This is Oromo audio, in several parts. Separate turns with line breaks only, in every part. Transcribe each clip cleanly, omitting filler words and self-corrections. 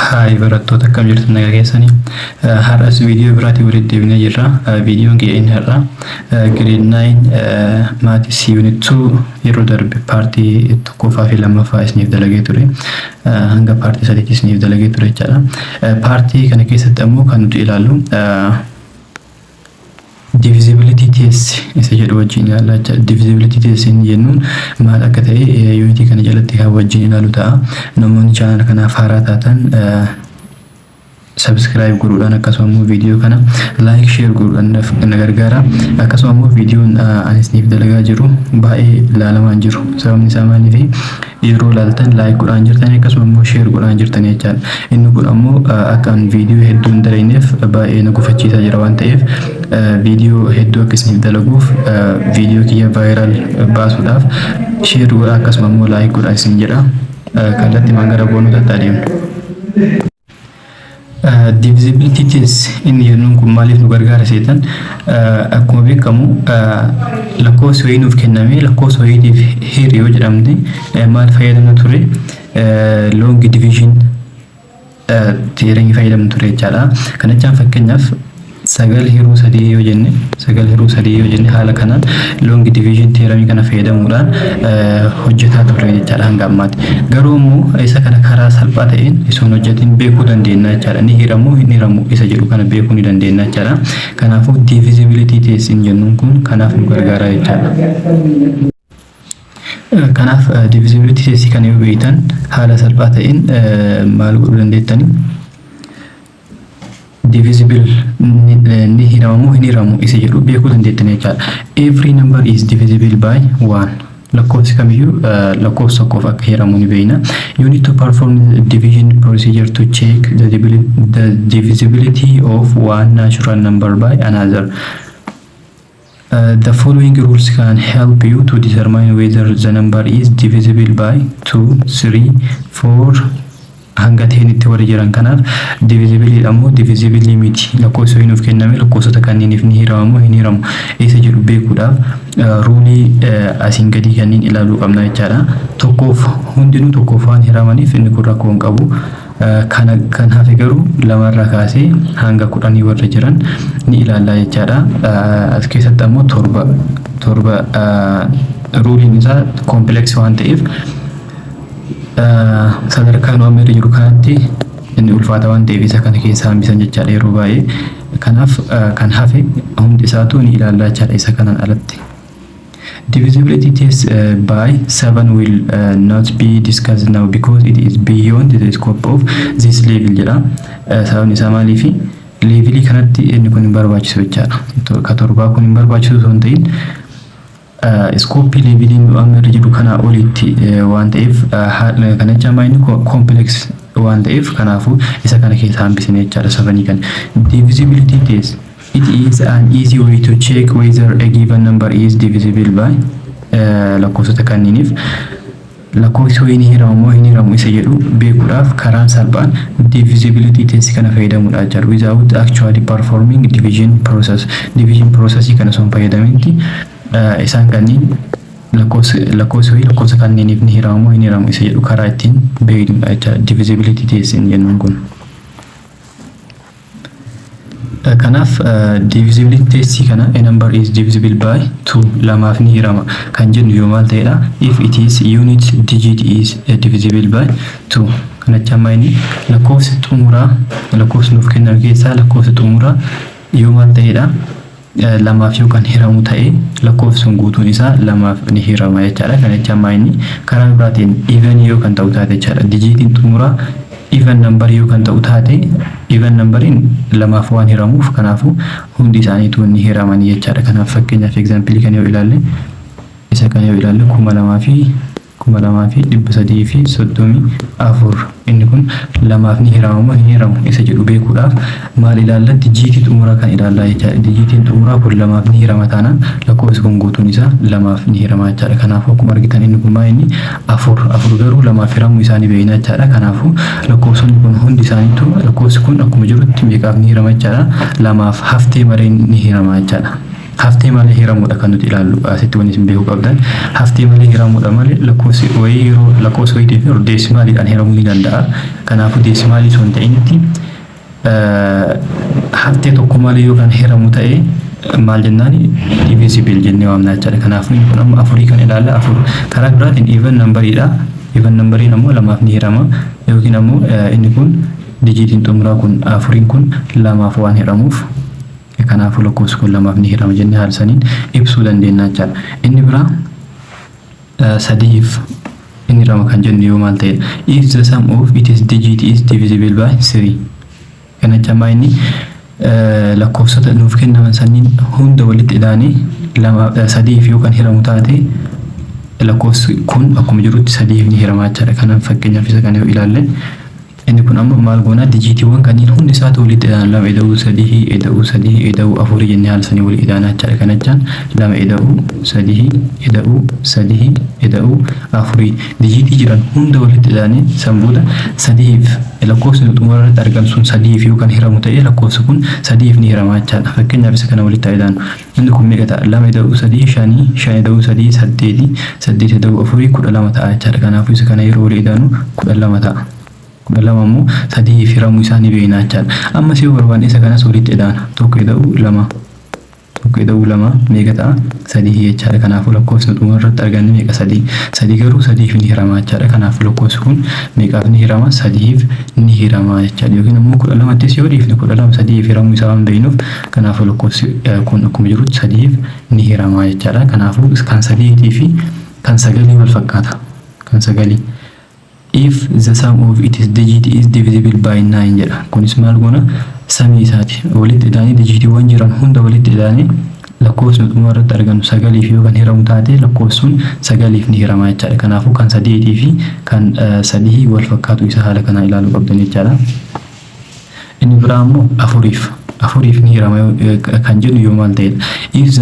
Hi, barattoota, akkam jirtu? Nagaa keessanii? Har'as viidiyoo biraatiin walitti deebinee jirra. Viidiyoon kiyya inni har'a grade 9 maths unit 2 yeroo darbe partii tokkoffaa fi lammaffaa isiniif dalagee ture. Hanga partii sadiitti isiniif dalagee ture jechaadha. Partii kana keessatti ammoo kan nuti ilaallu divisibility test isa jedhu wajjin ilaalla jechaadha. Divisibility test inni jennuun maal akka ta'e unitii kana jalatti kan wajjin ilaalu ta'a. Namoonni channel kanaaf haaraa taatan subscribe godhuudhaan, akkasuma immoo viidiyoo kana like, share godhuudhaan na gargaara. Akkasuma immoo viidiyoon ani isiniif dalagaa jiru baay'ee ilaalamaa hin jiru. Sababni isaa maaliifi yeroo ilaaltan like godhaan jirtan, akkasuma immoo share godhaan jirtan jechaadha. Inni kun ammoo akka an viidiyoo hedduu hin dalagneef baay'ee na gufachiisaa jira waan ta'eef, viidiyoo hedduu akka isiniif dalaguuf, viidiyoo kiyya viral baasuudhaaf share godhaa, akkasuma immoo like godhaa isin jedha. Kallattii maan gara boonutaatti adeemna. Divisibility test inni jennuun kun maaliif nu gargaara seetan? Akkuma beekamu lakkoofsi wayii nuuf kenname, lakkoofsa wayiitiif hiri yoo jedhamne maal fayyadamna ture? Long division theoremii fayyadamna ture jechaadha. Kana jechaan fakkeenyaaf 9 hiruu 3 yoo jenne, 9 hiruu 3 yoo jenne, haala kanaan long division theoremii kana fayyadamuudhaan hojjetaa turre jechaadha hanga ammaatti. Garuu immoo isa kana karaa salphaa ta'een osoo hin hojjetin beekuu dandeenya jechaadha. Ni hiramu, hin hiramu isa jedhu kana beekuu ni dandeenya jechaadha. Kanaafuu divisibility test inni jennuun kun kanaaf nu gargaara jechaadha. Kanaaf divisibility test kana yoo beektan haala salphaa ta'een maal godhuu dandeettanii? Divisible, ni hiramamu, hin hiramu isa jedhu beekuu dandeettan jechaadha. Every number is divisible by one. Lakkoofsi kamiyyuu lakkoofsa tokkoof akka hiramu ni beekna. You need to perform the division procedure to check the divisibility of one natural number by another. The following rules can help you to determine whether the number is divisible by 2, 3, 4 hanga 10tti warri jiran. Kanaaf divisible ammoo divisible miti, lakkoofsa nuuf kenname lakkoofsota kanneeniif ni hirama moo hin hiramu isa jedhu beekuudhaaf ruleii asiin gadii kanneen ilaaluu qabna jechaadha. Tokkoof hundinuu tokkoof waan hiramaniif inni kun rakkoo hin qabu. Kana kan hafe garuu lamarraa kaasee hanga 10 warra jiran ni ilaalla jechaadha. As keessatti ammoo torba torba ruleiin isaa complex waan ta'eef, sadarkaa nu amma irra jiru kanatti inni ulfaata waan ta'eef isa kana keessaa hambisan jechaadha yeroo baay'ee. Kanaaf kan hafe hundi isaatu ni ilaalla jechaadha isa kanaan alatti. Divisibility test by 7 will not be discussed now because it is beyond the scope of this level jedha. Sababni isaa maaliifi levelii kanatti inni kun hin barbaachisu jechaadha. Ka torbaa kun hin barbaachisu osoo hin ta'in, scopeii levelii nu amma irra jiru kanaa olitti waan ta'eef, kana jecha amma inni complex waan ta'eef, kanaafuu isa kana keessa hambisne jechaadha sevenii kana. Divisibility test, it is an easy way to check whether a given number is divisible by lakkoofsota kanneeniif. Lakkoofsi wayii ni hiramu moo hin hiramu isa jedhu beekuudhaaf karaan salphaan divisibility test kana fayyadamuudha jechaadha. Without actually performing division process, division process kana osoo hin fayyadaminti isaan kanneen lakkoofsi wayii lakkoofsa kanneeniif ni hiramu moo hin hiramu isa jedhu karaa ittiin beeknudha jechaadha divisibility test jennuun kun. Kanaaf divisibility test kana, a number is divisible by 2, lamaaf ni hirama kan jennu yoo maal ta'edha? If it is unit digit is divisible by 2. Kanatti amma inni lakkoofsi xumuraa, lakkoofsi nuuf kenname keessaa lakkoofsi xumuraa yoo maal ta'edha? Lamaaf yoo kan hiramu ta'e, lakkoofsi sun guutuun isaa lamaaf ni hirama jechaadha. Kanatti amma inni karaa biraatiin even yoo kan ta'u taate jechaadha. Digitiin xumuraa even number yoo kan ta'u taate, even numberiin lamaaf waan hiramuuf, kanaafuu hundi isaaniitu ni hiramanii jechaadha. Kanaaf fakkeenyaaf example kan yoo ilaalle, isa kan yoo ilaalle, 2334, inni kun lamaaf ni hirama moo hin hiramu isa jedhu beekuudhaaf maal ilaalla? Digitii xumuraa kan ilaallaa jechaadha. Digitiin xumuraa kun lamaaf ni hirama taanaan, lakkoofsi kun guutuun isaa lamaaf ni hirama jechaadha. Kanaafuu akkuma argitan inni kun maa inni afur, afur garuu lamaaf hiramuu isaanii beekna jechaadha. Kanaafuu lakkoofsonni kun hundi isaaniitu, lakkoofsi kun akkuma jirutti meeqaaf ni hirama jechaadha? Lamaaf haftee maree ni hirama jechaadha. Haftee malee hiramuudha kan nuti ilaallu. Asitti wanni isin beekuu qabdan, haftee malee hiramuudha malee lakkoofsi wayii yeroo lakkoofsa wayiitiif yeroo deesimaaliidhaan hiramuu ni danda'a. Kanaafuu deesimaalii osoo hin ta'initti haftee tokko malee yoo kan hiramu ta'e maal jennaan? Divisible jennee waamna jechaadha. Kanaafuu inni kun amma afurii kan ilaalla. Afur karaa biraatiin even numberiidha. Even numberiin ammoo lamaaf ni hirama, yookiin ammoo inni kun dijiitiin xumuraa kun afuriin kun lamaaf waan hiramuuf, kanaafuu lakkoofsi kun lamaaf ni hirama jennee haala saniin ibsuu dandeenya jechaadha. Inni biraa sadiif inni hirama kan jennu yoo maal ta'edha? If the sum of its digit is divisible by 3. Kana jecha inni lakkoofsota nuuf kennaman sanniin hunda walitti idaanii lama sadiif yoo kan hiramu taate, lakkoofsi kun akkuma jirutti sadiif ni hirama jechaadha. Kanaaf fakkeenyaaf isa kana yoo ilaalle, inni kun amma maal goona? Dijiitiiwwan kanneen hundi isaatu walitti idaana. Lama ida'uu sadii ida'uu sadii ida'uu afurii jennee haala sanii walii idaana jechaadha. Kana jechaan lama ida'uu sadii ida'uu sadii ida'uu afurii, dijiitii jiran hunda walitti idaanii san booda sadiif lakkoofsi nu xumura irratti argamu sun sadiif yoo kan hiramu ta'e, lakkoofsi kun sadiif ni hirama jechaadha. Fakkeenyaaf isa kana walitti haa idaanu. Inni kun meeqa ta'a? Lama ida'uu sadii shanii, shan ida'uu sadii saddeeti, saddeet ida'uu afurii 12 ta'a jechaadha. Kanaafuu isa kana yeroo walii idaanu 12 ta'a. 12 immoo sadiif hiramuu isaa ni beekna jechaadha. Ammas yoo barbaanne isa kanas walitti idaana. Tokko ida'uu lama. Tokko ida'uu lama meeqa ta'a? Sadii jechaadha. Kanaafuu lakkoofsi xumura irratti arganne meeqa? Sadii. Sadii garuu sadiif ni hirama jechaadha. Kanaafuu lakkoofsi kun meeqaaf ni hirama? Sadiif ni hirama jechaadha. Yookiin immoo 12ttis yoo dhiifne, 12 sadiif hiramuu isaa waan beeknuuf, kanaafuu lakkoofsi kun akkuma jirutti sadiif ni hirama jechaadha. Kanaafuu kan sadiitii fi kan sagalii wal fakkaata. Kan sagalii. If the sum of its digit is divisible by 9 jedha. Kunis maal goona? Sumii isaati. Walitti idaanii, dijiitiiwwan jiran hunda walitti idaanii, lakkoofsi xumura irratti argannu sagaliif yoo kan hiramu taate, lakkoofsi sun sagaliif ni hirama jechaadha. Kanaafuu kan sadiitii fi kan sadii wal fakkaatu isa haala kanaan ilaaluu qabdan jechaadha. Inni biraa immoo afuriif. Afuriif ni hirama kan jedhu yoo maal ta'edha? If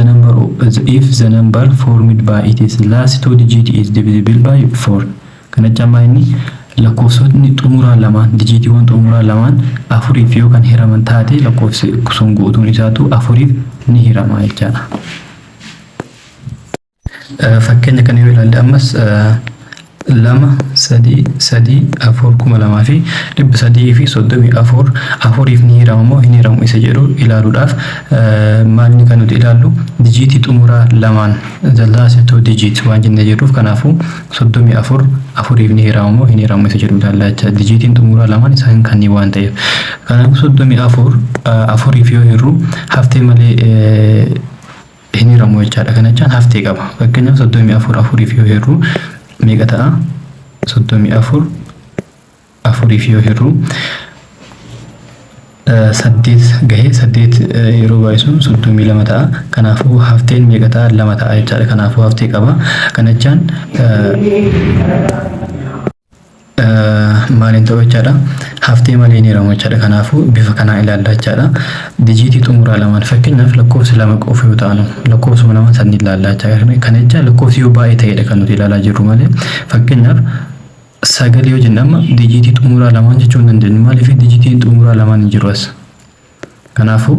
the number formed by its last two digit is divisible by 4. Kana jechaan inni lakkoofsonni xumuraa lamaan, dijiitiiwwan xumuraa lamaan afuriif yoo kan hiraman taate, lakkoofsi sun guutuun isaatu afuriif ni hirama jechaadha. Fakkeenya kana yoo ilaalle ammas 2 3 3 4 2334 afuriif ni hirama moo hin hiramu isa jedhu ilaaluudhaaf, maalni kan nuti ilaallu? Dijiitii xumuraa lamaan, the last two digit waan jennee jedhuuf, kanaafuu 34 afuriif ni hirama moo hin hiramu isa jedhu ilaalla jecha. Dijiitiin xumuraa lamaan isaan kanneen waan ta'eef, kanaafuu 34 afuriif yoo hirru haftee malee hin hiramu jechaadha. Kana jechaan haftee qaba. Fakkeenyaaf 34 afuriif yoo hirru meeqa ta'a? 34 afuriif yoo hirru saddeet gahee, saddeet yeroo baay'isu 32 ta'a. Kanaafuu hafteen meeqa ta'a? Lama ta'a jechaadha. Kanaafuu haftee qaba. Kana jechaan maaliin ta'u jechaadha? Haftee malee hin hiramu jechaadha. Kanaafuu bifa kanaan ilaalla jechaadha. Dijiitii xumuraa lamaan, fakkeenyaaf lakkoofsi lama qofa yoo ta'an, lakkoofsuma lama sanni ilaalla jechaadha. Kana jechaan lakkoofsi yoo baay'ee ta'edha kan nuti ilaalaa jirru malee, fakkeenyaaf sagal yoo jenne amma dijiitii xumuraa lamaan jechuu hin dandeenyu. Maaliif? Dijiitiin xumuraa lamaan hin jiru as. Kanaafuu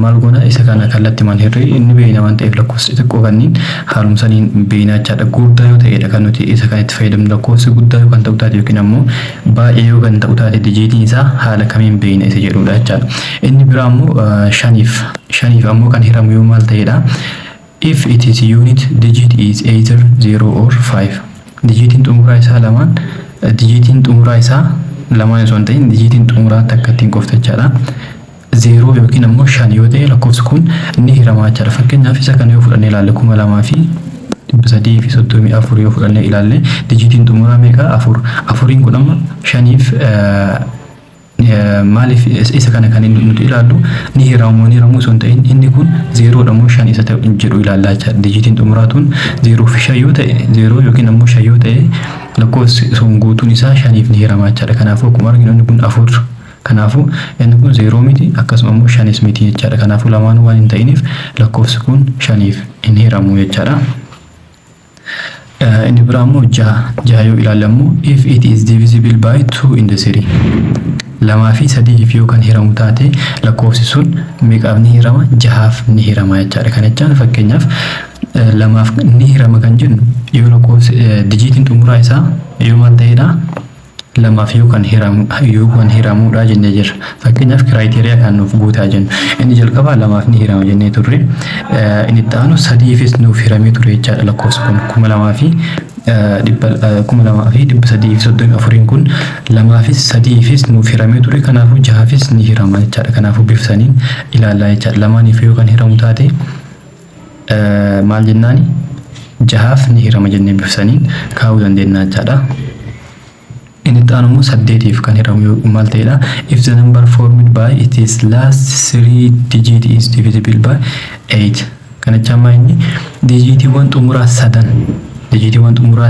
maal goona? Isa kana kallattimaan hirree inni beekna waan ta'eef, lakkoofsi xixiqqoo kanneen haaluma saniin beekna jechaadha. Guddaa yoo ta'edha kan nuti isa kan itti fayyadamnu. Lakkoofsi guddaa yoo kan ta'u taate yookiin ammoo baay'ee yoo kan ta'u taate, dijiitiin isaa haala kamiin beekna isa jedhudha jechaadha. Inni biraa ammoo shaniif. Shaniif ammoo kan hiramu yoo maal ta'edha? If it is unit digit is either 0 or 5. Dijiitiin xumuraa isaa lamaan, dijiitiin xumuraa isaa lamaan osoo hin ta'in, dijiitiin xumuraa takka ittiin qofta jechaadha. Zeeroo yookiin ammoo shan yoo ta'e, lakkoofsi kun ni hiramaa jechaadha. Fakkeenyaaf isa kana yoo fudhannee ilaalle, 2334 yoo fudhannee ilaalle, dijiitiin xumuraa meeqa? Afur. Afuriin kun amma shaniif. Maaliif isa kana kan nuti ilaallu? Ni hiramu ni hiramuu osoo hin ta'in, inni kun zeeroodha moo shan isa ta'u jedhu ilaallaa jechaadha. Dijiitiin xumuraa tun zeeroo fi shan yoo ta'e, zeeroo yookiin ammoo shan yoo ta'e, lakkoofsi sun guutuun isaa shaniif ni hiramaa jechaadha. Kanaafuu akkuma arginu inni kun afur. Kanaafuu inni kun zeeroo miti, akkasuma immoo shanis miti jechaadha. Kanaafuu lamaanuu waan hin ta'iniif lakkoofsi kun shaniif hin hiramu jechaadha. Inni biraa immoo jaha. Jaha yoo ilaalle immoo if it is divisible by two and three. Lamaa fi sadiif yoo kan hiramu taate, lakkoofsi sun meeqaaf ni hirama? Jahaaf ni hirama jechaadha. Kana jechaan fakkeenyaaf lamaaf ni hirama kan jennu yoo lakkoofsi dijiitiin xumuraa isaa yoo maal ta'edha? Lamaaf yoo kan hiramuudha jennee jirra. Fakkeenyaaf criteria kan nuuf guutaa jennu. Inni jalqabaa lamaaf ni hirama jennee turre. Inni itti aanu sadiifis nuuf hiramee ture jechaadha. Lakkoofsi kun 2334n kun lamaafis sadiifis nuuf hiramee ture. Kanaafuu jahaafis ni hirama jechaadha. Kanaafuu bifa saniin ilaallaa jechaadha. Lamaaniif yoo kan hiramu taate maal jennaani? Jahaaf ni hirama jennee bifa saniin kaa'uu dandeenya jechaadha. Inni itti aanu immoo saddeetiif kan hiramu maal ta'edha? If the number formed by its last three digit is divisible by 8. Kana jechaan inni dijiitiiwwan xumuraa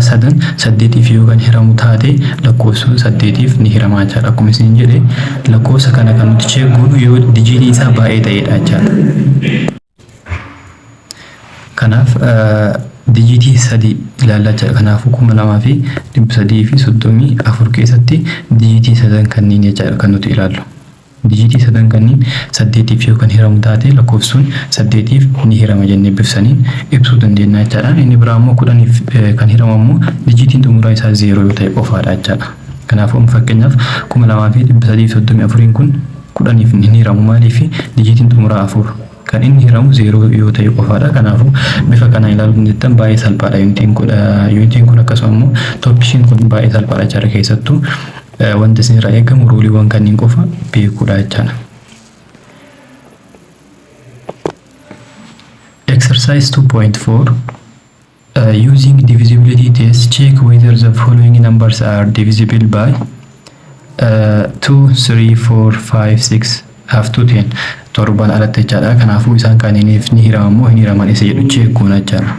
sadan saddeetiif yoo kan hiramu taate, lakkoofsa saddeetiif ni hirama jechaadha. Akkuma isin jedhe, lakkoofsa kana kan nuti check goonu yoo dijiitiin isaa baay'ee ta'edha jechaadha. Kanaaf dijiitii sadi ilaallaa jechaadha. Kanaafuu 2334 keessatti dijiitii sadan kanneen jechaadha kan nuti ilaallu. Dijiitii sadan kanneen saddeetiif yoo kan hiramu taate, lakkoofsi sun saddeetiif ni hirama jennee bifsaniin ibsuu dandeenya jechaadha. Inni biraa immoo 10f kan hiramu ammoo dijiitiin xumuraa isaa zeeroo yoo ta'e qofaadha jechaadha. Kanaafuu fakkeenyaaf 2334n kun 10f hin hiramu. Maaliif? Dijiitiin xumuraa afur, kan inni hiramu zeeroo yoo ta'e qofaadha. Kanaafuu bifa kanaan ilaaluu dandeettan, baay'ee salphaadha yuunitiin kun. Yuunitiin kun akkasuma immoo topiciin kun baay'ee salphaadha jechaadha. Keessattuu wanti isin irraa eegamu ruleiiwwan kanneen qofa beekuudha jechaadha. Exercise 2.4. Using divisibility test, check whether the following numbers are divisible by 2, 3, 4, 5, 6 up to 10, torban alatti jechaadha. Kanaafuu isaan kaaniiniif ni hirama moo hin hiraman isa jedhu check goona jechaadha.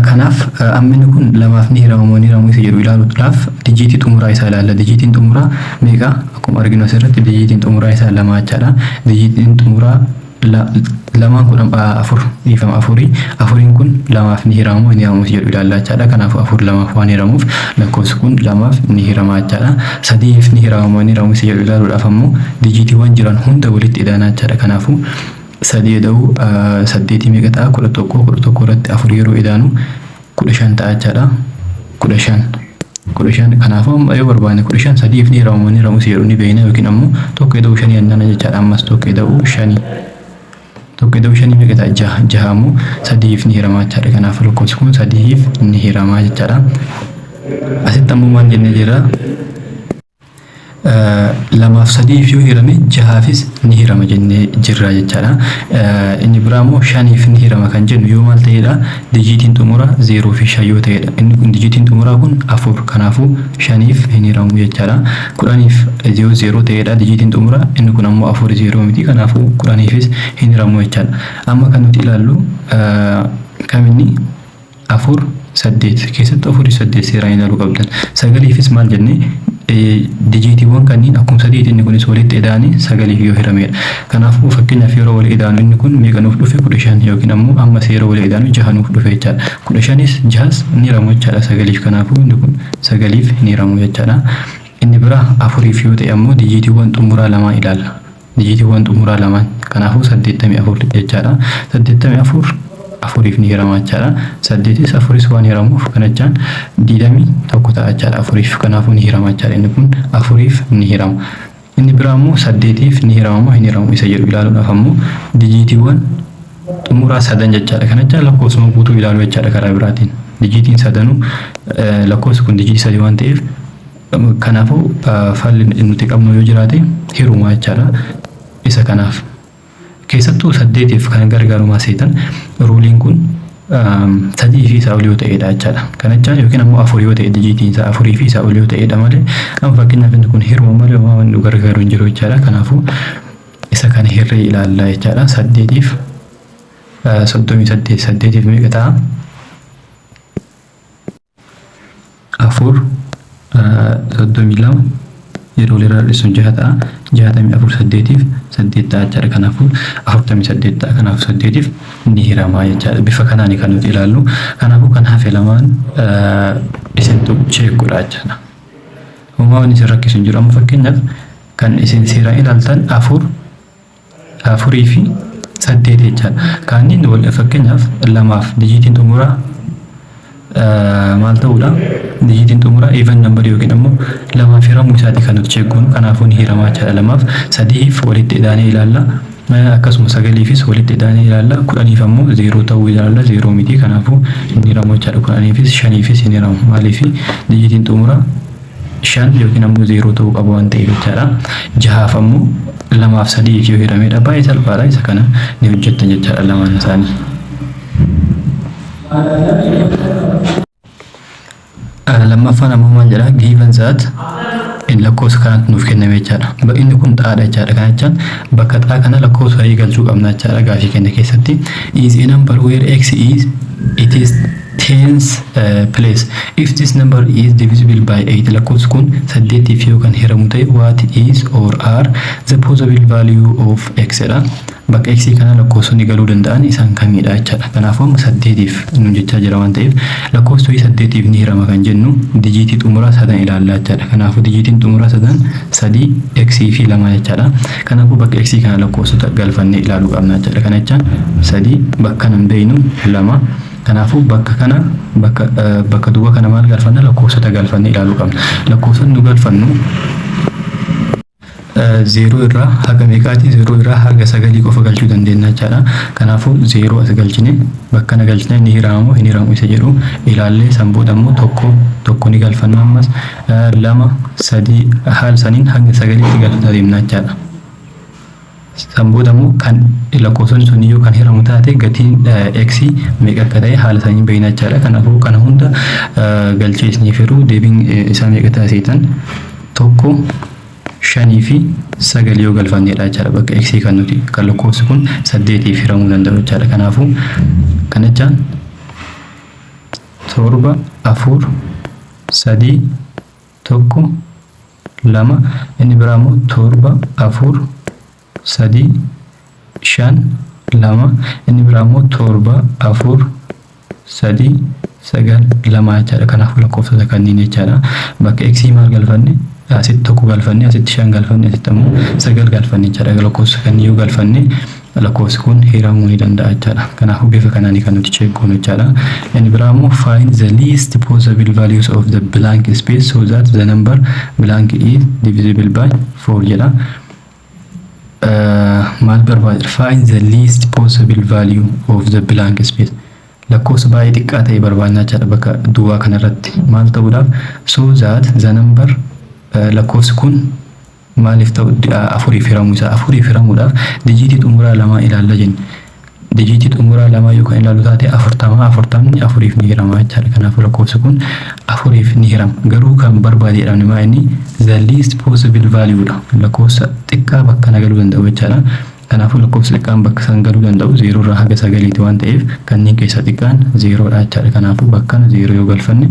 Kanaaf ammini kun lamaaf ni hirama moo hin hiramu isa jedhu ilaaluudhaaf dijiitii xumuraa isaa ilaalla. Dijiitiin xumuraa meeqa? Akkuma arginu asirratti dijiitiin xumuraa isaa lama jechaadha. Dijiitiin xumuraa lamaan kun afur, dhiifama, afurii. Afuriin kun lamaaf ni hirama moo hin hiramu isa jedhu ilaalla jechaadha. Kanaafuu afur lamaaf waan hiramuuf lakkoofsi kun lamaaf ni hirama jechaadha. Sadiif ni hirama moo hin hiramu isa jedhu ilaaluudhaaf ammoo dijiitiiwwan jiran hunda walitti idaanaa jechaadha. Kanaafuu sadii ida'uu saddeetii meeqa ta'a? 11. 11 irratti afur yeroo idaanu 15 ta'a jechaadha. 15, 15. Kanaafuu amma yoo barbaanne 15 sadiif ni hirama moo hin hiramu isa jedhu ni beekna, yookiin ammoo tokko ida'uu shanii jennaan jechaadha. Ammas tokko ida'uu shanii. Tokko ida'uu shanii meeqa ta'a? Jaha. Jaha ammoo sadiif ni hirama jechaadha. Kanaafuu lakkoofsi kun sadiif ni hirama jechaadha. Asitti ammoo maal jennee jirra? Lamaaf sadiif yoo hirame jahaafis ni hirama jennee jirra jechaadha. Inni biraa immoo shaniif ni hirama kan jennu yoo maal ta'edha? Dijiitiin xumuraa zeeroo fi shan yoo ta'edha. Inni kun dijiitiin xumuraa kun afur, kanaafuu shaniif hin hiramu jechaadha. 10f yoo zeeroo ta'edha dijiitiin xumuraa, inni kun ammoo afur, zeeroo miti, kanaafuu 10fis hin hiramu jechaadha. Amma kan nuti ilaallu kaminni? Afur, saddeet. Keessattuu afurii saddeet seeraan ilaaluu qabdan. Sagaliifis maal jennee? Dijiitiiwwan kanneen akkuma sadiiti, inni kunis walitti ida'anii sagaliif yoo hiramedha. Kanaafuu fakkeenyaaf yeroo walii ida'anu inni kun meeqa nuuf dhufe? 15, yookiin ammoo ammas yeroo walii ida'anu jaha nuuf dhufe jechaadha. 15s jahas ni hiramu jechaadha sagaliif. Kanaafuu inni kun sagaliif ni hiramu jechaadha. Inni biraa afuriif yoo ta'e ammoo dijiitiiwwan xumuraa lamaan ilaalla. Dijiitiiwwan xumuraa lamaan, kanaafuu 84 jechaadha. 84 afuriif ni hirama jechaadha. Saddeetis afuris waan hiramuuf, kana jechaan 21 ta'a jechaadha afuriif. Kanaafuu ni hirama jechaadha. Inni kun afuriif ni hirama. Inni biraa immoo saddeetiif ni hirama moo hin hiramu isa jedhu ilaaluudhaaf ammoo dijiitiiwwan xumuraa sadan jechaadha. Kana jechaan lakkoofsuma guutuu ilaaluu jechaadha karaa biraatiin. Dijiitiin sadanuu, lakkoofsi kun dijiitii sadii waan ta'eef, kanaafuu falli nuti qabnu yoo jiraate hiruma jechaadha. Isa kanaaf. Keessattuu saddeetiif kan gargaarumaa seetan ruleiin kun sadii fi isaa ol yoo ta'edha jechaadha. Kana jechaan yookiin ammoo afur yoo ta'e, dijiitiin isaa afurii fi isaa ol yoo ta'edha malee, amma fakkeenyaaf inni kun hiruma malee waan nu gargaaru hin jiru jechaadha. Kanaafuu isa kana hirree ilaalla jechaadha. Saddeetiif 38, saddeetiif meeqa ta'a? Afur, 32 yeroo walirraa hir'isuun jaha ta'a. 64 saddeetiif saddeet ta'a jechaadha. Kanaafuu 48 ta'a. Kanaafuu saddeetiif ni hiramaa jechaadha. Bifa kanaan kan nuti ilaallu. Kanaafuu kan hafe lamaan isintu check godha jechaadha. Homaa wanni isin rakkisu hin jiru. Amma fakkeenyaaf kan isin seeraan ilaaltan afur, afurii fi saddeet jechaadha. Kaanniin wal fakkeenyaaf lamaaf dijiitiin xumuraa maal ta'uudha? Dijiitiin xumuraa even number yookiin ammoo lamaaf hiramuu isaati kan nuti check goonu. Kanaafuu ni hiramaa jechaadha lamaaf. Sadiif walitti idaanee ilaalla. Akkasuma sagaliifis walitti idaanee ilaalla. 10f ammoo zeeroo ta'uu ilaalla. Zeeroo miti, kanaafuu hin hiramu jechaadha. 10fis shaniifis hin hiramu. Maaliif? Dijiitiin xumuraa shan yookiin ammoo zeeroo ta'uu qaba waan ta'eef jechaadha. Jahaaf ammoo lamaaf sadiif yoo hiramedha. Baay'ee salphaadha, isa kana ni hojjettan jechaadha lamaan isaanii. Lammaffaan ammoo maal jedha? Given that lakkoofsa kanatti nuuf kenname jechaadha. Inni kun xaadha jechaadha. Kana jechaan bakka xaa kana lakkoofsa wayii galchuu qabna jechaadha gaafii keenya keessatti. Is a number where x is it is tens place. If this number is divisible by 8, lakkoofsi kun saddeetiif yoo kan hiramu ta'e, what is or are the possible value of x dha. Bakka x kana lakkoofsonni galuu danda'an isaan kamidha jechaadha. Kanaafuu amma saddeetiif nu jechaa jira waan ta'eef, lakkoofsi wayii saddeetiif ni hirama kan jennu dijiitii xumuraa sadan ilaallaa jechaadha. Kanaafuu dijiitiin xumuraa sadan sadii, x fi lama jechaadha. Kanaafuu bakka x kana lakkoofsota galfannee ilaaluu qabna jechaadha. Kana jechaan sadii bakka nan beeynu lama. Kanaafuu bakka kana bakka duwwaa kana maal galfanna? Lakkoofsota galfannee ilaaluu qabna. Lakkoofsonni nu galfannu zeeroo irraa haga meeqaati? Zeeroo irraa haga sagalii qofa galchuu dandeenya jechaadha. Kanaafuu zeeroo as galchine, bakka kana galchine ni hiramu hin hiramu isa jedhu ilaallee, san booda immoo tokko tokko ni galfanna, ammas lama, sadii, haala saniin hanga sagaliitti galfataa deemna jechaadha. San booda immoo kan lakkoofsonni sun yoo kan hiramu taate gatiin x meeqa akka ta'e haala saniin beekna jechaadha. Kanaafuu kana hunda galchee isiniif hiruu deebiin isaa meeqa taasisan? Tokko, shanii fi sagal yoo galfannedha jechaadha. Bakka x kan nuti kan lakkoofsi kun saddeetiif hiramuu danda'u jechaadha. Kanaafuu kana jechaan torba, afur, sadii, tokko, lama, inni biraa immoo torba, afur, sadii, shan, lama, inni biraa immoo torba, afur, sadii, sagal, lama jechaadha. Kanaafuu lakkoofsota kanneen jechaadha. Bakka x maal galfanne? Asitti tokko galfanne, asitti shan galfanne, asitti ammoo sagal galfanne jechaadha. Lakkoofsa kanneen yoo galfanne lakkoofsi kun hiramuu ni danda'a jechaadha. Kanaafuu bifa kanaan kan nuti check goonu jechaadha. Inni biraa immoo find the least possible values of the blank space so that the number blank is divisible by 4 jedha. Maal barbaada? Find the least possible value of the blank space. Lakkoofsa baay'ee xiqqaa ta'e barbaadna jechaadha bakka duwwaa kanarratti. Maal ta'uudhaaf? So that the number, lakkoofsi kun maaliif ta'u? Afuriif hiramuu isaa. Afuriif hiramuudhaaf dijiitii xumuraa lamaa ilaalla jenne. Dijiitii xumuraa lamaa yoo kan ilaallu taate 40, 40n afuriif ni hirama jechaadha. Kanaafuu lakkoofsi kun afuriif ni hirama. Garuu kan barbaade jedhamne maa inni the least possible value dha. Lakkoofsa xiqqaa bakka kana galuu danda'u jechaadha. Kanaafuu lakkoofsa xiqqaan bakka san galuu danda'u zeeroo irraa haga sagaliiti waan ta'eef, kanneen keessaa xiqqaan zeeroodha jechaadha. Kanaafuu bakka kana zeeroo yoo galfanne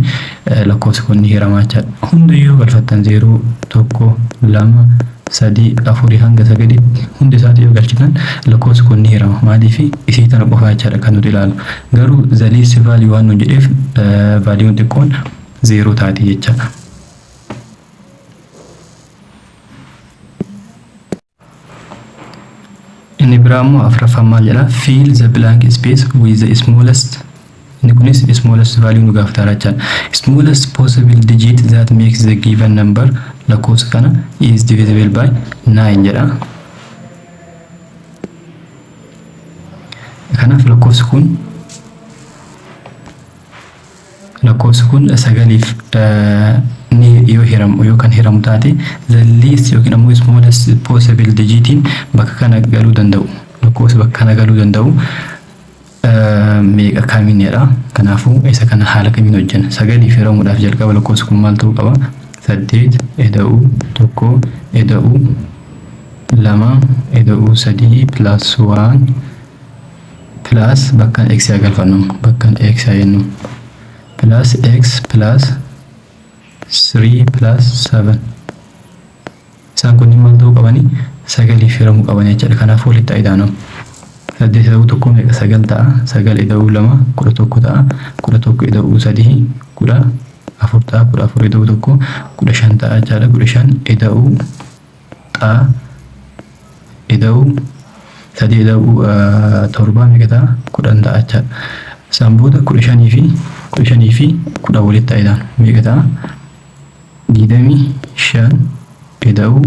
lakkoofsi kun ni hirama jechaadha. Hundayyuu yoo galfattan zeeroo, tokko, lama, sadii, afurii hanga sagaliitti hundi isaati yoo galchitan lakkoofsi kun ni hirama. Maaliif? Isii tana qofaa jechaadha kan nuti ilaalu. Garuu the least value waan nuun jedheef valueun xiqqoon zeeroo taati jechaadha. Inni biraa immoo afuraffaan maal jedha? Fill the blank space with the smallest, inni kunis smallest value nu gaafata jechaadha. Smallest possible digit that makes the given number, lakkoofsa kana, is divisible by 9 jedha. Kanaaf lakkoofsi kun sagaliif ni yoo hiramu, yoo kan hiramu taate, the least yookiin ammoo smallest possible digitiin bakka kana galuu danda'u, lakkoofsa bakka kana galuu danda'u meeqa, kamiinidha? Kanaafuu isa kana haala kamiin hojjenna? Sagaliif hiramuudhaaf jalqaba lakkoofsi kun maal ta'uu qaba? Saddeet eda'uu tokko eda'uu lama eda'uu sadii plus one plus bakka x haa galfannu, bakka x haa jennu, plus x plus 3 plus 7. Isaan kunniin maal ta'uu qabanii? Sagaliif hiramuu qaban jechaadha. Kanaafuu walitti idaanamu. Saddeet ida'uu tokko meeqa? Sagal ta'a. Sagal ida'uu lama 11 ta'a. 11 ida'uu sadii kudha Afur ta'a. 14 ida'uu 1 15 ta'a jechaadha. 15 ida'uu xaa ida'uu 3 ida'uu 7 meeqa ta'a? 10 ta'a jechaadha. Isaan booda 15 fi 15 fi 10 walitti ta'a ida'an meeqa ta'a? 25 ida'uu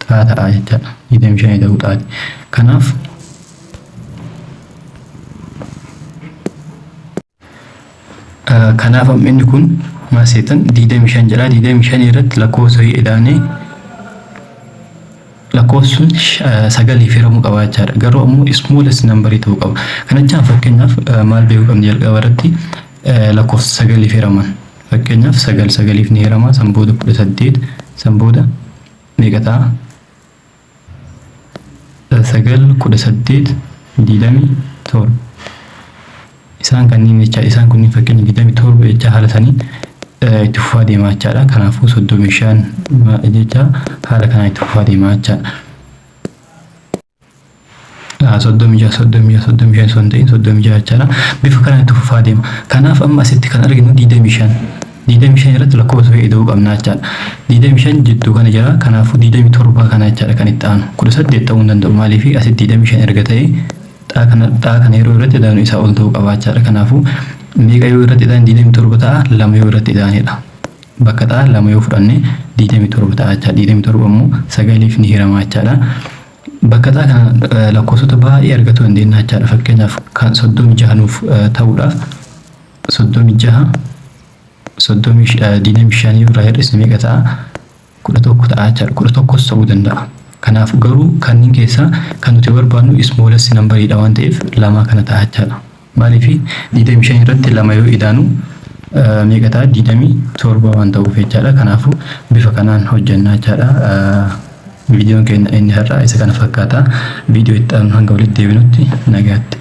xaa ta'a jechaadha. 25 ida'uu xaati. Kanaaf amma inni kun maal seetan? 25 jedha. 25 irratti lakkoofsa ida'anii lakkoofsi sun sagaliif hiramuu qaba jechaadha. Garuu ammoo smallest number ta'uu qaba. Kana jechaan fakkeenyaaf maal beekuu qabna? Jalqaba irratti lakkoofsa sagaliif hiraman. Fakkeenyaaf sagal sagaliif ni hirama, san booda 18, san booda meeqa ta'a? Sagal, 18, 27. Isaan kanneen jecha, isaan kunniin fakkeenya 27 jecha haala sanii itti fufaa deemaa jechaadha. Kanaafuu 35 jecha haala kanaan itti fufaa deemaa jechaadha. 36, 36, 35 osoo hin ta'in 36 jechaadha. Bifa kanaan itti fufaa deema. Kanaaf amma asitti kan arginu 25. 25 irratti lakkoofsa ida'uu qabna jechaadha. 25 jidduu kana jira. Kanaafuu 27 kana jechaadha kan itti aanu. 18 ta'uu hin danda'u. Maaliif? Asitti 25 erga ta'e xaa kana yeroo irratti idaanu isaa ol ta'uu qaba jechaadha. Kanaafuu meeqa yoo irratti ida'an 27 ta'a? Lama yoo irratti ida'anidha. Bakka xaa lama yoo fudhanne 27 ta'a jechaadha. 27 immoo sagaliif ni hirama jechaadha. Bakka xaa kana lakkoofsota baay'ee argachuu dandeenya jechaadha. Fakkeenyaaf kan 36 nuuf ta'uudhaaf 36 25 irraa hir'isne meeqa ta'a? 11 ta'a jechaadha. 11s ta'uu danda'a. Kanaaf garuu kanneen keessaa kan nuti barbaadnu smallest numberiidha waan ta'eef lama kana ta'a jechaadha. Maaliif? 25 irratti lama yoo idaanu meeqa ta'a? 27 waan ta'uuf jechaadha. Kanaafuu bifa kanaan hojjenna jechaadha. Viidiyoon keenya inni har'aa isa kana fakkaata. Viidiyoo itti aanu hanga walitti deebinutti nagaatti.